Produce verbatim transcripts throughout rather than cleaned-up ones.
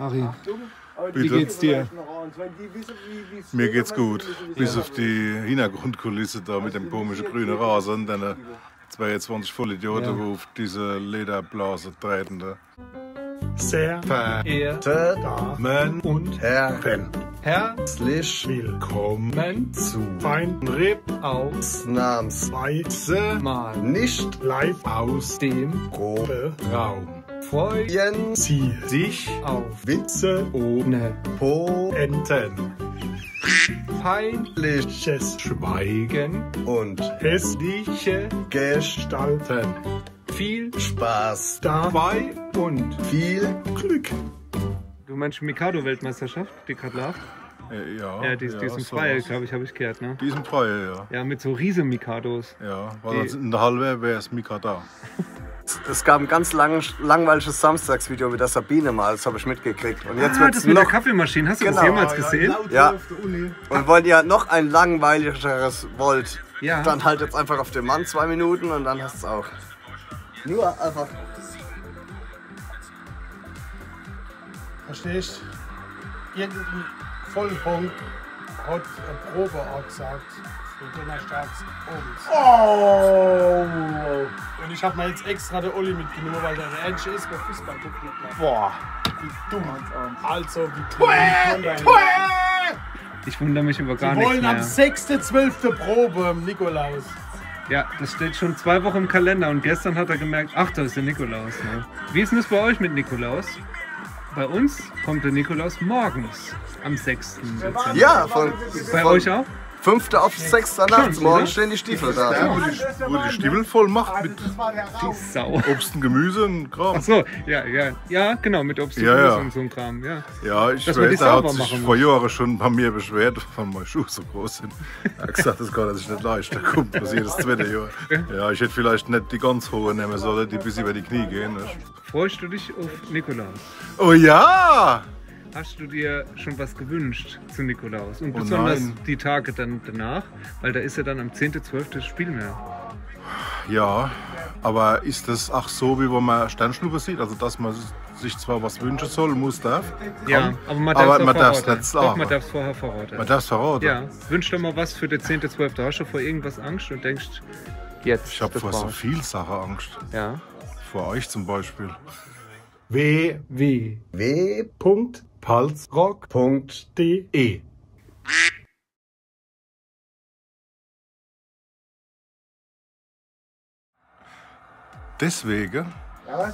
Harry, wie geht's dir? Mir geht's gut. Bis auf die Hintergrundkulisse da mit dem komischen grünen Rasen, denn, äh, zweiundzwanzig Vollidioten, ja, wo auf diese Lederblase treten da. Sehr verehrte Damen und Herren, herzlich willkommen zu Fine R I P ausnahmsweise mal nicht live aus dem Proberaum. Freuen Sie sich auf Witze ohne Pointen, peinliches Schweigen und hässliche Gestalten. Viel Spaß dabei und viel Glück. Du meinst Mikado-Weltmeisterschaft, die grad läuft? Äh, ja, ja, die, die is im Freie, glaub ich, hab ich gehört, ne? Die is im Freie, ja. Ja, mit so riese Mikados. Ja, weil in der Halle wär es Mikada. Es gab ein ganz lang, langweiliges Samstagsvideo mit der Sabine mal, das hab ich mitgekriegt. Und jetzt wird's mit der Kaffeemaschine, hast du das jemals gesehen? Ja. Und wenn ihr noch ein langweiligeres wollt, dann haltet's einfach auf den Mann zwei Minuten und dann hast's auch. Nur einfach. Verstehst? Irgendein Vollhonk hat eine Probe abgesagt für donnerstags abends. Oh! Und ich hab mir jetzt extra den Olli mitgenommen, weil der der Einzige ist, der Fußball guckt. Boah. Wie dumm. Also, wie dumm. Ich wundere mich über gar nichts mehr. Die wollen am sechsten zwölften Probe, Nikolaus. Ja, das steht schon zwei Wochen im Kalender und gestern hat er gemerkt, ach, da ist der Nikolaus. Ne? Wie ist denn das bei euch mit Nikolaus? Bei uns kommt der Nikolaus morgens am sechsten Dezember. Ja, von, bei euch auch? Fünfter auf sechster nachts, morgens stehen die Stiefel da. Ja, wo die, wo die Stiefel voll macht mit Obst und Gemüse und Kram. Ach so, ja, ja. Ja, genau, mit Obst und Gemüse und so ein Kram, ja. Ja, ich weiß, er hat sich vor Jahren schon bei mir beschwert, weil meine Schuhe so groß sind. Er hat gesagt, das kann er sich nicht leisten, da kommt das jedes zweite Jahr. Ja, ich hätte vielleicht nicht die ganz hohen nehmen sollen, die bis über die Knie gehen. Ne? Freust du dich auf Nikolaus? Oh ja! Hast du dir schon was gewünscht zu Nikolaus? Und besonders die Tage dann danach, weil da ist ja dann am zehnten zwölften das Spiel mehr. Ja, aber ist das auch so, wie wenn man Sternschnuppe sieht? Also, dass man sich zwar was wünschen soll, muss, darf, ja, kann, aber man darf es nicht sagen. Doch, man darf es vorher verraten. Man darf es verraten? Ja, wünsch doch mal was für den zehnten zwölften. Hast du vor irgendwas Angst und denkst, jetzt, ich hab vor so viel Sachen Angst. Ja. Vor euch zum Beispiel. W W W Punkt palzrock Punkt D E. Deswegen,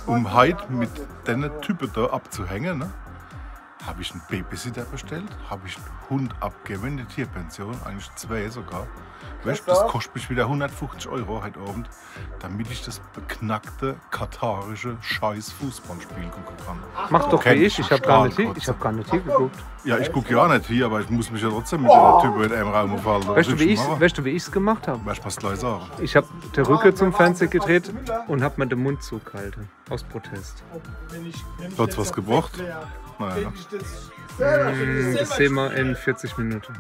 um heit mit denne Type da abzuhängen, ne, hab ich en Babysitter bestellt, hab ich en Hund abgegeben in die Tierpension, eigentlich zwei sogar. Weißt du, das kostet mich wieder hundertfünfzig Euro heit Abend, damit ich das beknackte katarische Scheiß-Fußballspiel gucken kann. Mach doch wie ich, ich hab gar nicht, ich hab gar nicht hingeguckt. Ja, ich guck ja auch nicht hier, aber ich muss mich ja trotzdem mit den Typen in einem Raum aufhalten. Weißt du, wie ich's, weißt du, wie ich's gemacht hab? Weißt du, was gleich sagen? Ich hab den Rücken zum Fernseher gedreht und hab mir den Mund zugehalten. Aus Protest. Hat's was gebracht? Naja. Hm, das sehen wir in vierzig Minuten.